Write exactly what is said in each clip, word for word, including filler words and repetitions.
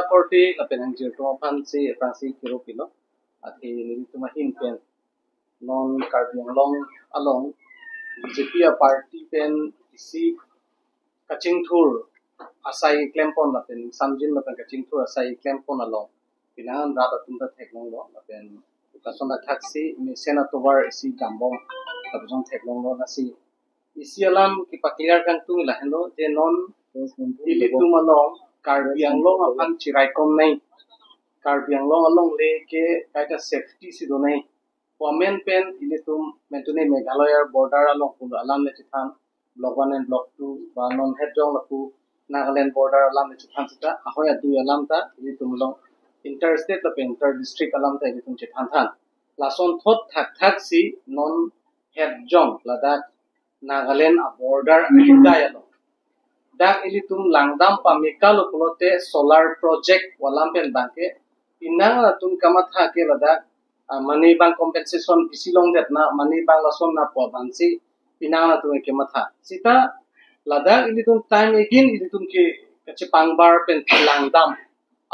Korte lapen angjirtum aphansi aphrangsi kiro pilo. Athe nelitum ahin pen non Karbi Anglong along B J P a-party pen isi kachingthur asai klempon lapen samjin lapen kachingthur asai klempon along pinangan rat atum ta theklonglo lapen lason athaksi mesen atovar isi gambong ta bujong theklonglo. Lasi isi alam kepaclear kangtung lahenlo je non ilitum along Karbi Anglong aphan chiraikom nai, Karbi Anglong alongle ke kaita safety si do nai. Pu amen pen ilitum mentune Meghalaya border along pulo alam le chethan, block one and block two ba non het jong lapu Nagaland border alam le chethan sita, ahoi adui alam ta ilitum along interstate lapen inter district alam ta ilitum chethan than. Lason thot thakthak si non het jong ladak Nagaland a-border ahikai along dak ilitum langdam pamekalo pulote solar project alam pen bangke pinang atum kamatha ke ladak, ah, mane bang compensation isi longdet na, mane bang lason na pu abangsi pinang atum kematha. Sita ladak ilitum time again ilitum ke kachepangbar pen langdam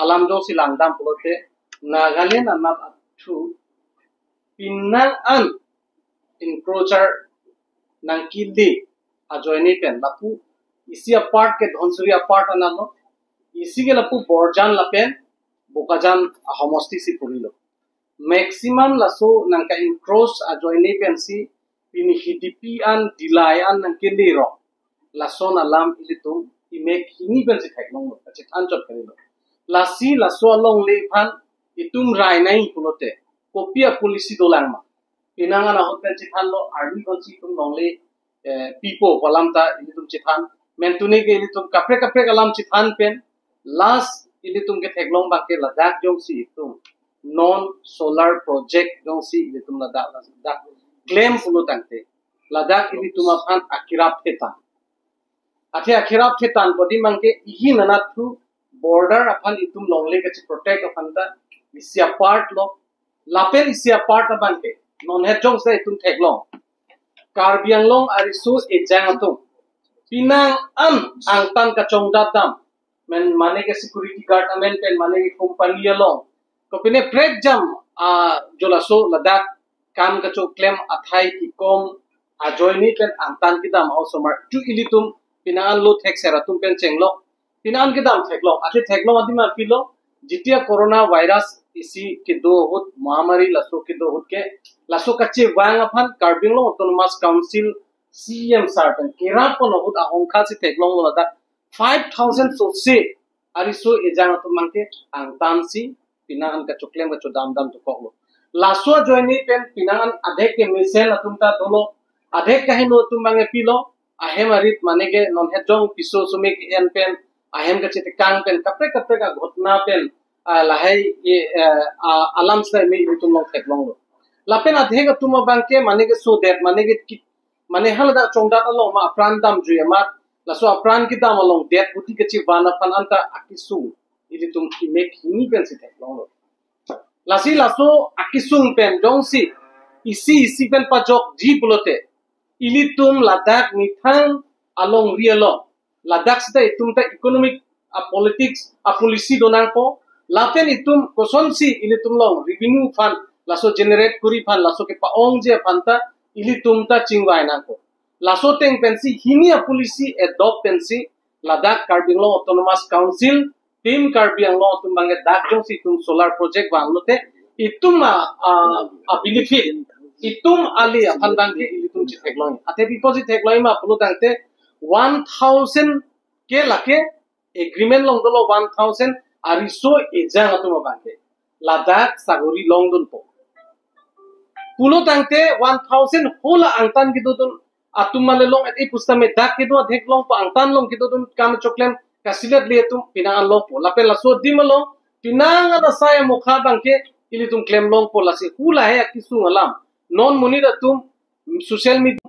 alam jongsi langdam pulote Nagaland anat athu pinang an encroacher nangkele ajoine pen lapu isi a-part ke Dhansiri a-part anatlo, isi ke lapu Borjan lapen Bokajan ahomosti si purilo. Maximum laso nangka-encroach ajoine pensi pini H D P an Dillai an nangkele ro. Lason alam ilitum imek hini pensi theklonglo, kachethan chot kalilo. Lasi laso alongle aphan itum rai nai pulote kopi a-policy dolang ma? Pinang an ahut pen chethanlo army konsi itum longle, eh, pipo pu alam ta ilitum chethan. Mentune ke ilitum kaprek kaprek alam chethan pen last ilitum ketheklong bangke ladak jongsi itum non solar project jongsi ilitum ladak ladak klem pulo tangte ladak ilitum aphan akerap thetan. Athe akerap thetan kodi mangke ihin anat thu border aphan itum longle kacheprotect aphan ta isi a-part lo. Lapen isi a-part abangke non het jongsi itum theklong, Karbi Anglong ariso ejang atum pinang an angtan kachongdat dam, men mane ke security guard amen pen mane ke company along kopine prekjam, ah, jolaso ladak kam kachoklem athai kikom ajoine pen angtan kedam a-osomar chu ilitum pinang an lo thekser atum pen chenglok pinang an kedam theklong. Athe theklong adim apilo, jitia corona virus isi kedo ahut, mahamari laso kedo ahut ke laso kachevang aphan Karbi Anglong Autonomous Council C E M sir pen kerap pon ahut ahongkha si theklonglo ladak five thousand sose ariso ejang atum bangke angtan si pinang an kachoklem kachodam dam dokoklo. Laso ajoine pen pinang an adhek ke mesen atum ta dolo, adhek kaheno atum bangke pilo, ahem arit mane ke non het jong piso sumik en pen ahem kachetekang pen kaprek kaprek aghotna pen, ah, lahai, eh, ah, alam sita me ilitum long theklonglo. Lapen adhek atum abangke mane ke sodet, mane ke ki-, mane haladak chongdat along ma apran damjui amat, laso apran kedam along det buti kachevan aphan anta akesung ilitum imek hini pensi theklonglo. Lasi laso akesung pen jongsi isi isi pen pajokji pulote ilitum ladak methang alongri along ladak sita itum ta economic a-politics a-policy donangpo, lapen itum kosonsi ilitum long revenue aphan laso generate kuri aphan laso kepa-ongji aphan ta ilitum ta chingvai nangpo. Laso ateng pensi hini a-policy adopt pensi ladak Karbi Anglong Autonomous Council, Team Karbi Anglong atum bangke dak jongsi itum solar project vanglote itum a, a, a-benefit, itum ali aphan bangke ilitum chetheklong. Athe pipo chetheklong ma pulo tangte one thousand ke lake agreement long dolo one thousand ariso ejang atum abangke ladak sagori longdunpo. Pulo tangte one thousand hala angtan kedodun atum male long et-e pusitame dak kedo adhek longpo, angtan long kedodun kam choklem kasilet le atum pinang an longpo. Lapen laso adim along pinang an asai amokha bangke ilitum klem longpo. Lasi hala he akesung alam non monit atum social media,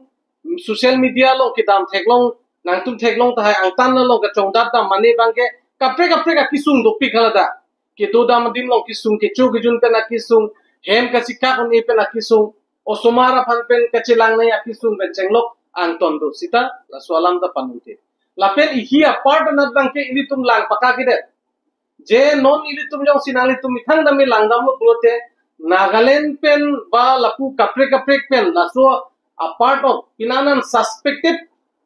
social media along kedam theklong, nangtum theklong tahai angtan along kachongdat dam mane bangke kaprek kaprek akesung dopik haladak. Kedo dam adim along kesung, kecho kejun pen akesung, hem kasikak un-e pen akesung, osomar aphan pen kachelang nai akesung pen chenglok angton do sita laso alam ta panunte. Lapen ihi a-part anat bangke ilitum lang paka kedet. Je non ilitum jongsi nanglitum methang dam langdamlo pulote, Nagaland pen ba lapu kaprek kaprek pen laso a part of pinangnan suspected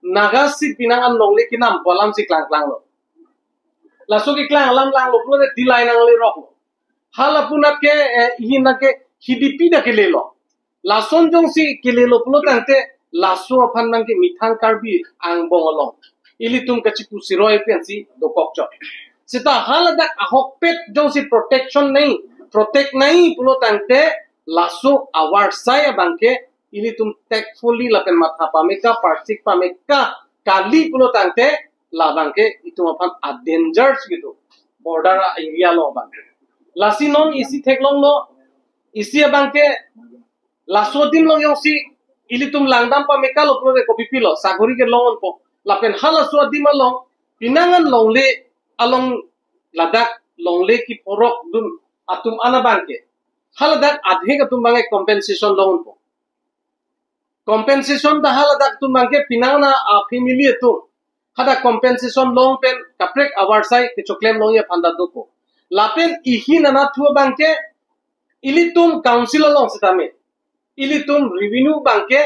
Naga si pinangnan longle kenam pu alam si klangklanglo. Laso keklang alam langlo pulote D-line nangleroklo. Hala punat ke, eh, ihin nat ke H D P ta kelelo. Lason jongsi kelelo pulo tangte laso aphan nangke methang Karbi angbong along ilitum kachipu siroi pensi dokok chok. Seta haladak ahokpet jongsi protection nai, protect nai pulo tangte laso avarsai abangke ilitum tactfully lapen matha pameka, parsik pameka kali pulo tangte labangke itum aphan a danger si gitu. Border area along abangke. Lasi non isi theklonglo, isi abangke laso adim along jongsi ilitum langdam pamekalo pulote kopipilo, sagori kelong unpo. Lapen halaso adim along pinangnan longle along ladak longle kiporok dun atum an abangke haladak adhek atum abangke compensation long unpo. Compensation ta haladak atum abangke pinangnan a family atum hadak compensation long pen kaprek avarsai kechoklem longji aphan ta dopo. Lapen ihin anatthu abangke ilitum council along setame ilitum revenue abangke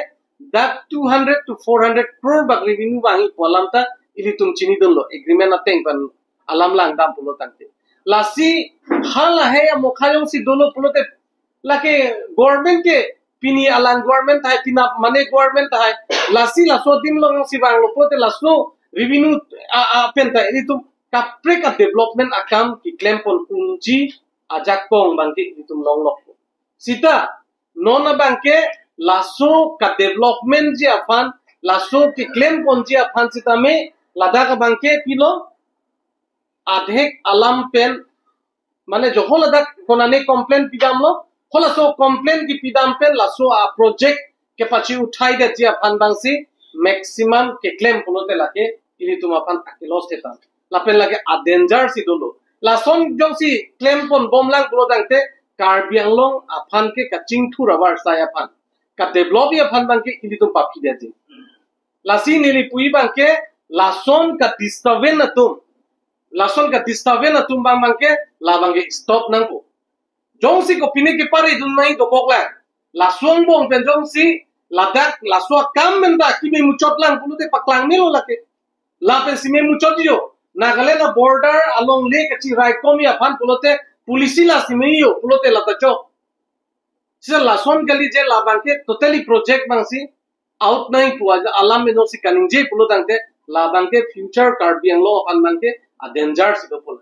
dak two hundred to four hundred crore bak revenue vangji pu alam ta ilitum chinidunlo agreement ateng pen alam langdam pulo tangte. Lasi halahe amokha jongsi dolo pulote lake government ke pini alang government tahai, pinap mane government tahai, lasi laso adim along jongsi vanglo pulote laso revenue a, a pen ta ilitum kaprek a development akam keklem pon unji ajakong abangke ilitum longlok. Seta non abangke laso ka development ji aphan, laso keklem ponji aphan setame ladak abangke pilo adhek alam pen, mane joho ladak konane complain pidamlo, halaso complain kipidam pen laso a project kepachi uthai detji aphan abangsi maximum keklem pulote lake ilitum aphan akilos tetan. Lapen lake a danger si dolo. Lason jongsi klem pon bomlang pulo tangte Karbi Anglong aphan ke kachingthur avarsai aphan, ka develop ji aphan abangke ilitum paphi detji. Lasi neli puji abangke lason ka disturbance atum, lason ka disturbance atum abang abangke labangke stop nangpo. Jongsi kopine kepare dun mai dokok lang. Laso angbong pen jongsi ladak laso akam pen ta keme muchot lang pulote paklang melo lake. Lapen si me muchot jo. Nagaland a border along le kachi raikom ji aphan pulote policy la si me jo pulote lata chok. Sisa lason kali je labangke totally project abangsi out nai pu aja alam meno si kaningje pulo tangte labangke future Karbi Anglong aphan abangke a danger si do pulo.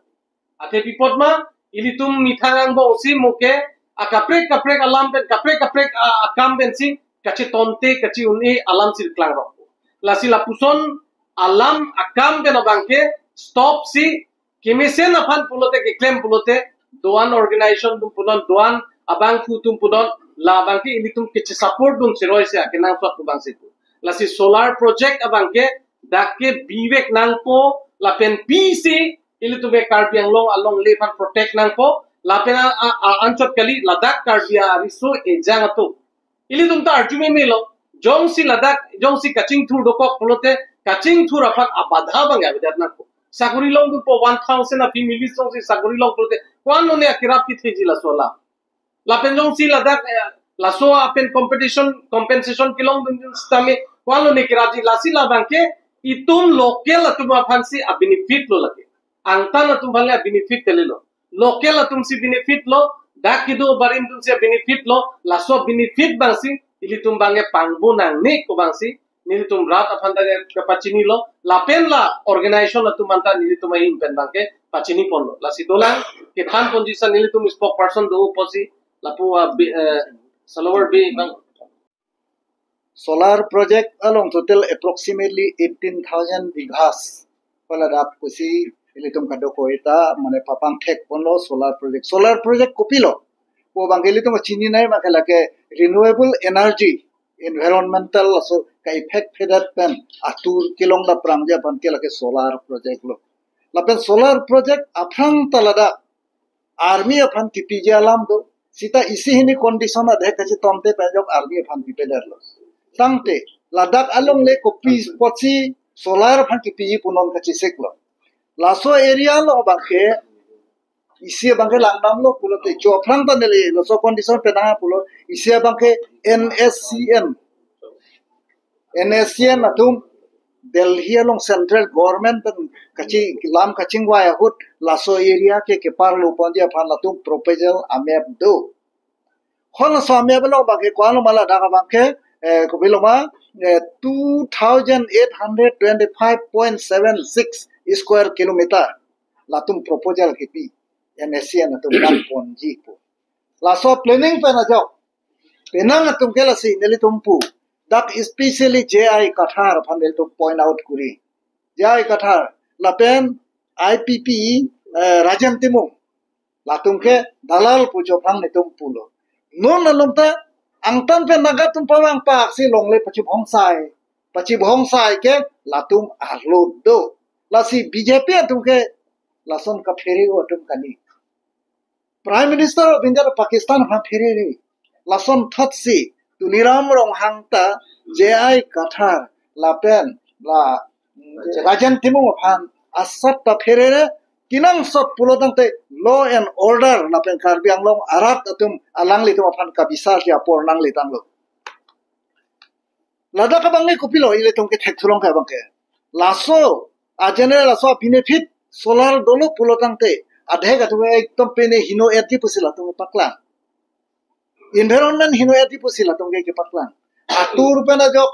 Athe pi apot ma ilitum methang angbong si mo ke akaprek kaprek alam pen kaprek kaprek a, akam pensi kachetonte kache-un-e alam si klangrok. Lasi lapuson alam akam pen abangke stop si kemesen aphan pulote keklem pulote doan organization atum punon, doan abangphu atum punon, labangke ilitum keche support dun siroi si akenangsot abangsi pu. Lasi solar project abangke dak ke bivek nangpo lapen pisi ilitum ke Karbi Anglong alongle aphan protect nangpo lapen a, a, a anchot kali ladak Karbi ariso ejang atum. Ilitum ta arju me melo. Jongsi ladak, jongsi kachingthur dokok pulote, kachingthur aphan abadha abang avedet nangpo. Sagori longdunpo one thousand a family jongsi sagori long pulote, ko-an lone akirap kitheji laso alam. Lapen jongsi ladak, eh, laso apen competition, compensation kelongdun setame, ko-an lone kirapji lasi labangke, itum local atum aphansi a benefit lo lake. Angtan atum aphan le a benefit kalilo. Local atum si benefit lo, dak kedo barim atum si benefit lo, laso benefit abangsi ilitum abangke pangbo nangne ko abangsi nelitum rat aphan ta kapachinilo, lapen la organization atum anta nelitum ahin pen abangke pachini ponlo. Lasi dolang kethan ponji sa nelitum spokesperson do pusi lapu a bi-, eh, Salawar Bey abang. Solar project along total approximately eighteen thousand bighas. Pala dak pusi ilitum kadokave ta mane papangthek ponlo solar project. Solar project kopilo? Pu abangke ilitum chinine abangke lake renewable energy, environmental laso ka-effect phedet pen atur kelong daprangji aphan ke lake solar project lo. Lapen solar project aphrang ta ladak army aphan kipiji alam do. Seta isi hini condition adhek kachetonte pen ajok army aphan pipedetlo. Tangte ladak alongle kopi apotsi solar aphan kipiji punon kachesiklo. Laso area along abangke Isi abangke langdamlo pulote, cho aphrang ta neli laso condition penang pulo, isi abangke N S C N. N S C N atum Delhi along central government pen kachi lam kachingvai ahut laso area ke keparlo ponji aphan latum proposal amep do. Hon laso amep along abangke ko-an lo ma ladak abangke, eh, kopilo ma, eh, two thousand eight hundred twenty-five point seven six square kilometer latum proposal kepi N S C N atum dak ponji pu. Laso planning pen ajok penang atum ke lasi nelitum pu. Dak especially J I Kathar aphan nelitum point out kuri. J I Kathar lapen I P P, eh, Rajen Timung. Latum ke dalal pu cho aphrang netum pulo. Non along ta angtan pen Naga atum pavang pak si longle pachibhongsai. Pachibhongsai ke latum arlo do. Lasi B J P atum ke lason kaphere atum kali. Prime Minister of India Pakistan aphan pherere. Lason thotsi Tuliram Ronghang ta J I Kathar lapen la Rajen Timung aphan asap ta pherere, kenangsot pulo tangte law and order lapen Karbi Anglong arat atum alanglitum aphan kabisarji apor nangle tanglo. Ladak abangke kopilo ilitum ke thek thulong ke abangke. Laso a general laso a benefit solar dolo pulo tangte adhek atum ekdom pine hino-etji pusi latum paklang. Environment hino-etji pusi latum ke kepaklang. Atur pen ajok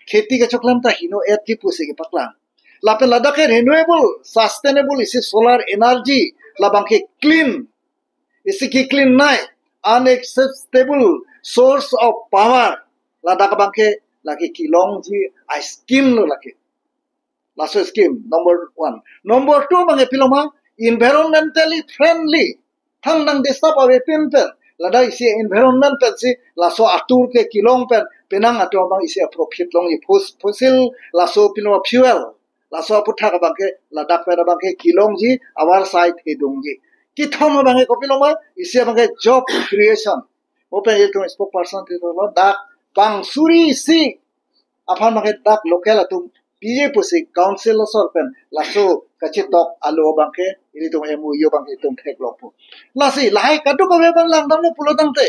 kheti kachoklem ta hino-etji pusi kepaklang. Lapen ladak ke renewable, sustainable isi solar energy labangke clean. Isi ke clean nai, unacceptable source of power. Ladak abangke lake kelongji a scheme lo lake. Laso scheme number one. Number two abangke pilo ma, environmentally friendly. Thang nang disturb avepin pen. Ladak isi environment pensi laso atur ke kelong pen penang atum abang isi a profit longji fos-, fossil laso pilo ma fuel. Laso aputhak abangke ladak pen abangke kelongji, our side kedungji. Kethom abangke kopilo ma, isi abangke job creation. Open ilitum spokesperson titolo dak bang suri isi aphan abangke dak local atum piji pusi council asor pen laso kachetok alo abangke ilitum M O U abangke itum theklongpo. Lasi lahai kadokave abang langdamlo pulo tangte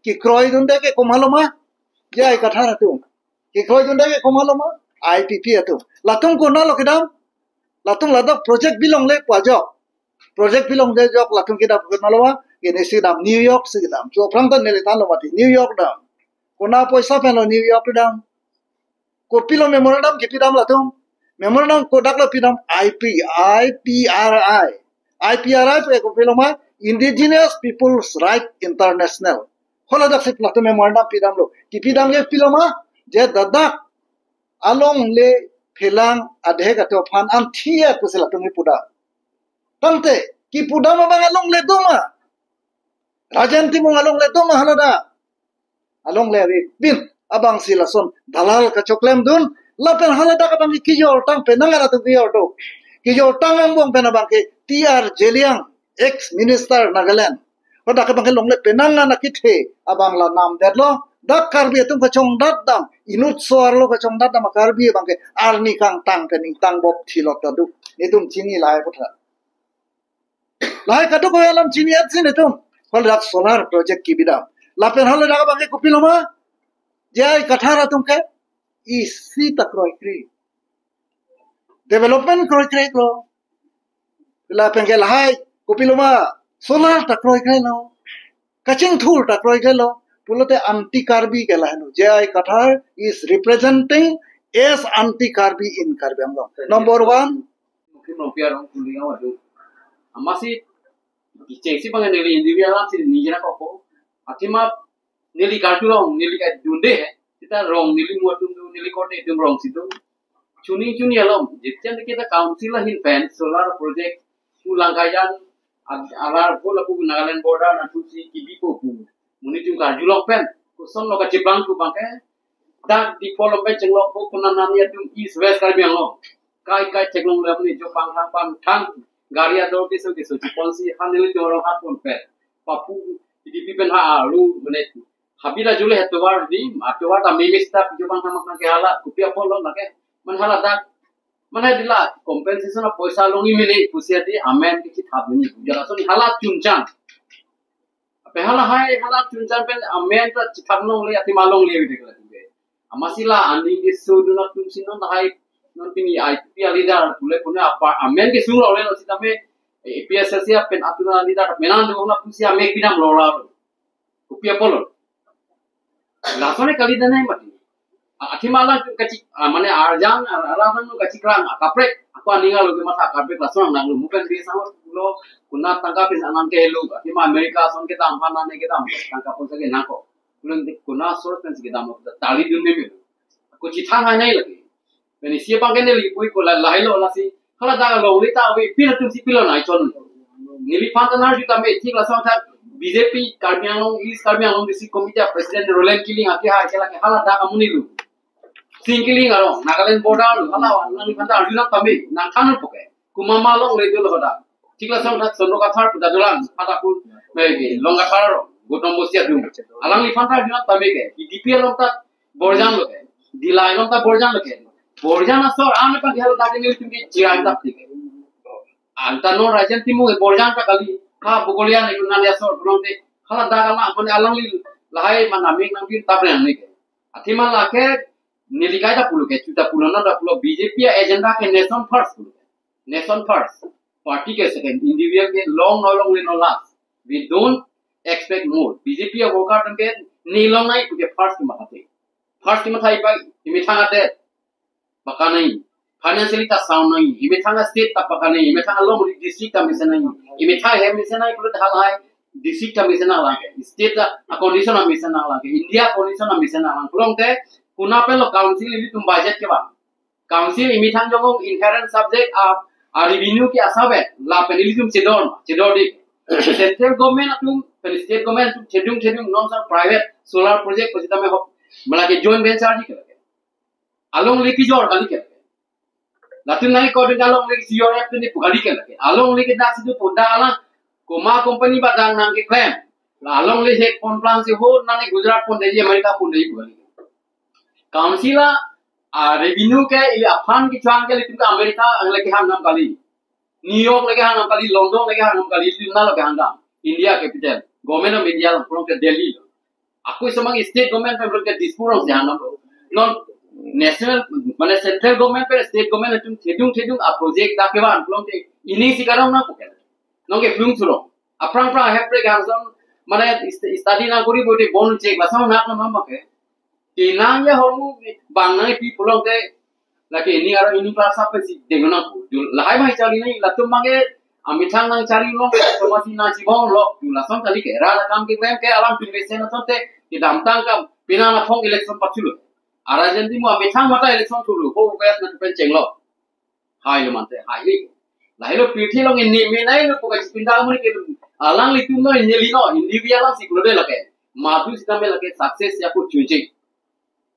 kekroi dunde ke komatlo ma, J I Kathar atum. Kekroi dunde ke komatlo ma, I P P atum. Latum konatlo kedam? Latum ladak project bilongle pu ajok. Project bilongle ajok latum kedam komatlo ma, kene si dam New York si kedam. Cho aphrang ta neli thanlo mati New York dam. Kona poisa penlo New York dam? Kopilo memorandum kepidam latum? Memorandum kodak lo pidam? I P, I P R I. I P R I pu kopilo ma, Indigenous Peoples Right International. Haladak si latum memorandum pidamlo. Kepidam ke pilo ma, je ladak alongle phelang adhek atum aphan an thia pusi latum kepudam. Tangte kepudam abang alongle do ma? Rajen Timung alongle do ma haladak? Alongle avepin, abangsi lason dalal kachoklem dun, lapen haladak abangke kejor tang penang arat atum kejor do. Kejor tang angbong pen abangke T R Zeliang, ex minister Nagaland. Hadak abangke longle penang an akethe abang la namdetlo. Dak Karbi atum kachongdat dam, inut so-arlo kachongdat dam Karbi abangke arni kangtang pen ingtang bop thilot ta do. Netum chini lahai aputhak. Lahai kadokave alam chini-etsi netum. Haladak solar project kepidam. Lapen haladak abangke kopilo ma, J I Kathar atum ke isi ta kroikre. Development kroikre lo. Lapen ke lahai kopilo ma, solar ta kroikre lo. Kachingthur ta kroikre lo. Pulote anti Karbi ke lahai lo. J I Kathar is representing as anti Karbi in Karbi Anglong. Number one, Mungkin mau piar orang kuliah waduh. Amat si kechengsi bang neli India alam si nijera koko. Athema neli kartulong, neli kadunde. Kita rong, neli muatum tu, neli kote tum rong situ. Chuni chuni alom. Jepchen kita council lahin pen solar project pulang kajan alar pula pu Nagaland border na tu si kibi po pu. Muni tum karjulong pen. Koson lo kachiplang pu bangke. Dak development chenglok pu kuna nani atum East West Karbi Anglong. Kai kai chenglok le muni jo pangthang pangthang. Gari ador keso keso chiponsi han neli jorong hat pon pen. Papu D P pen ha aru mene. Habila jule hetovar di, atovar ta mimis tak jo pangthang pangthang ke hala, kopi apot lo lake. Man haladak Mane dila compensation apoisa longji mene pusi adi amen kechithap dun. Jala son hala chunchan. Ape hala hai hala chunchan pen amen ta chithap longle athema longle ave dekla tumbe. Amatsi la aning kesung dun atum si non hai non pini I P P a leader pule pune apa amen kesung longle lo sitame A P H L C pen atum a leader menan do na pusi amek pinam lo la. Kopi apotlo. Lason e kali danai mati. Athema alang kachik, ah, mane arjang, ah, alang kachiklang, ah, kaprek. Ako aning alo kematha kaprek lason nanglo. Mupen bi sangot lo, konat tangka pin anang kelo. Athema America ason kedam, aphan nane kedam, tangka pon sake nangkok. Kulun konat sor pen si kedam, tali dun meme. Ako chithang hai nai lagi. Pen isi abang ke neli pui ko la lahai lo lasi. Hala dak longle ta ave pil atum si pilo nai chon. Neliphan ta nangji tame thik lason ta B J P Karbi Anglong East Karbi Anglong District Committee a President Roland Killing ake ha ke lake hala dak amonit lo. Sing Killing arong Nagaland border lo hala nangliphan ta arjunang tame nangthan poke. Komat ma longle dolo dak. Thik lason ta Sondro Kathar pu ta dolang pada pu mege Long Kathar Gautam Bosti atum. Alangliphan ta arjunang tame ke. B J P along ta Borjan lo ke. Dillai along ta Borjan lo ke. Borjan asor an pa dihal ta ke nelitum ke chirai ta ke. Anta non Rajen Timung ke Borjan ta kali. Ha Bogolia ne yun nali asor pulang te. Hala dak ala mane alangli lahai mana mik nangpin ta brang ne ke. Athema lake neli kai ta pulo ke, chuta pulo na ta pulo B J P a agenda ke nation first pulo. Nation first. Party ke second. Individual ke long no longle no last. We don't expect more. B J P a worker atum ke ne longnai puke first kematha te. First kematha ipai, imethang ate. Pakanai. Financially ta sound nai. Imethang a state ta pakanai. Imethang a long district ta mesen nai. Imethang hem mesen nai pulo ta halahai district ta mesen nang lang. State ta a condition a mesen nang lang. India condition a mesen nang lang. Pulote, konat pen lo council ilitum budget kevang. Council imethang jongong inherent subject a, a revenue ke asap lapen ilitum chedor, chedor di. Central government atum, pen state government atum chedung chedung non sa private solar project ko sitame ho. Malake joint venture di ke. Alongle kejor kali ke. Latum nai ko ding alongle kejor atum ni pu kali ke. Alongle ke dak situ pu dak alang komat company ba dang nangkeklem. La alongle hek pon plang si ho nani Gujarat pon dei America pon dei pu kali. Council a, a revenue ke ili aphan kechang ke ilitum ke America angle kehang dam kali. New York le kehang dam kali, London le kehang dam kali, ilitum na lo kehang dam. India capital, government of India lo, pulote Delhi lo. Ako isomang state government pen pulote Dispur along si hang dam lo. Non national, mane central government pen state government atum thedung thedung a project dak kevan pulote ini si karong na puke. Nonke plung thurong. Aphrang phrang hepre kehang son, mane ist-, study nangkori bote bon chek lason nak na mama ke. Kenang ya hormu bang nangpi pulote lake ini aro ini kelas apa si deng nang pu. Lahai mai chari nai latum mage amethang nangchari lo, tomasi nangchibong lo, lason kali ke. Ra kam keklem ke alam pin mesen asonte kedamtang kam pinang aphong election pathulo. Ara Rajen Timung amethang matha election thulo, ho kaya na pen chenglo. Hai lo mante, hai lo. Lahai lo pirthi along ini menai lo pu kachipinda amonit ke alanglitum no ini li no, ini bi alang si kulo de lake. Madu sitame lake success ya ko chunche.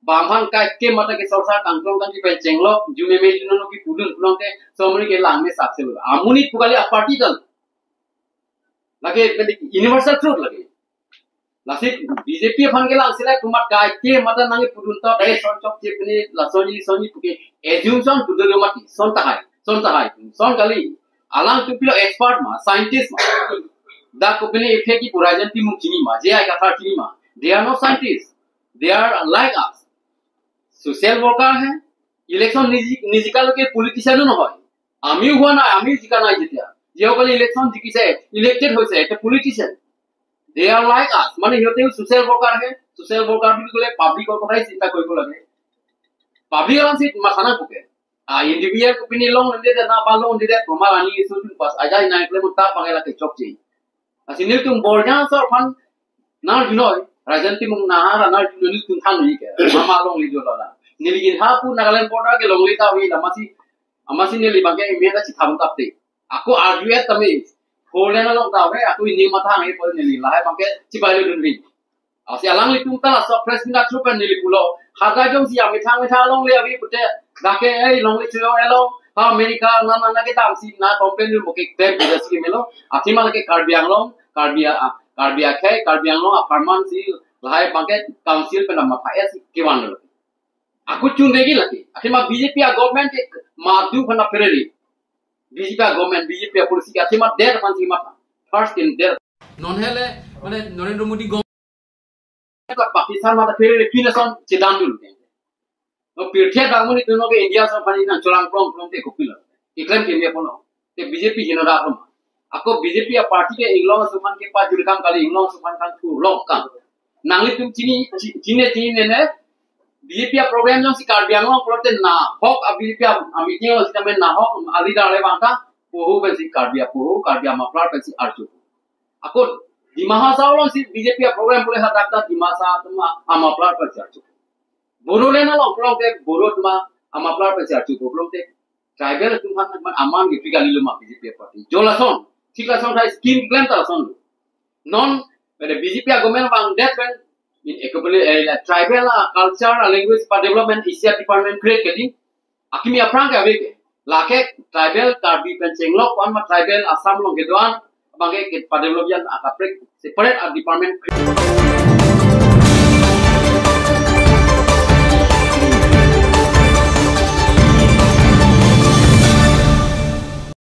Bang aphan kaike matha ke sorsa kangtong kangji pen chenglo, jume me juno no kipudun pulote, so amonit ke lang me success lo. Amonit pu kali a party tal. Lake universal truth lake. Lasi B J P aphan kelang sila komat kaike matha nangkipudun ta, eh, son chokche pini, la sonni sonni puke, assumption pudun mati, son tahai, son tahai, son kali. Alangtum pilo expert ma, scientist ma. Dak kopine effect kipu Rajen Timung chini ma, J I Kathar chini ma. They are not scientists. They are like us. Social worker hai. Election niji, nijikal ke politician no hoy. Ami hua na, ami jika nai jetia. Jehokali election jikise, elected hoise, ekta politician. They are like us. Mane sihote social worker hai, social worker bili kole public or kotai sinta koribo lage. Public alam si matha nang puke. A individual kopine long nde de na ba long nde de tomar ani isu tu pas aja nai kle muta pangai lake chokche. Lasi nelitum Borjan asor aphan nang junoi, Rajen Timung nahar nang junoi nelitum than ni ke. Mama longle jo la. Neli gin ha pu Nagaland border ke longle ta wi la masi, amasi neli bangke imi ta chitham tapte. Ako arju et tame. Holen along ta we, ako ini matha ngai pol neli lahai bangke chibai lo dun ri. Asi alanglitum ta laso press meet through pen neli pulo. Haga jongsi amethang methang longle ave pute. Dak ke ei longle chuyo elo. Ha America na na na kedam si na complain lu moke tem bisa si melo. Athema lake Karbi Anglong, Karbi a, Karbi akhei, Karbi Anglong apharman si lahai bangke council pen matha es kevan lo. Ako chun degi lagi. Akhir ma B J P a government ke madu aphan apherere. B J P a government, B J P a policy ke athema der aphan si ma. First in der. Non hele, mane Narendra Modi government Pakistan mata apherere pinason chedan dun. No pirthe damuni tuno ke India so pani nang cholang prong prong te kopilo. Iklem ke India pono. Te B J P hino da pon. Ako B J P a party ke inglong suman ke pa juri kam kali inglong suman kan thu long kan. Nanglitum chini chi- chine chini nene B J P a program jongsi Karbi Anglong pulote nahok a B J P a meeting lo sitame nahok a leader le bangta poho pensi Karbi a poho Karbi a muffler pensi arju. Ako Dima Hasao alongsi B J P a program pule hadak ta Dima Hasao atum a muffler pensi arju. Bodoland along pulote Bodo atum a muffler pensi arju pulote tribal atum aphan man aman ke pikali luma B J P party. Jo lason, thik lason hai scheme klem ta lason. Non pada B J P a government vangdet pen in ekobele eh, la tribal a culture a language pa development isi a department create ke di. Akimi aphrang ke ave ke. Lake tribal Karbi pen chenglok wan ma tribal Assam along kedo-an abang ke pa development akaprek separate a department create.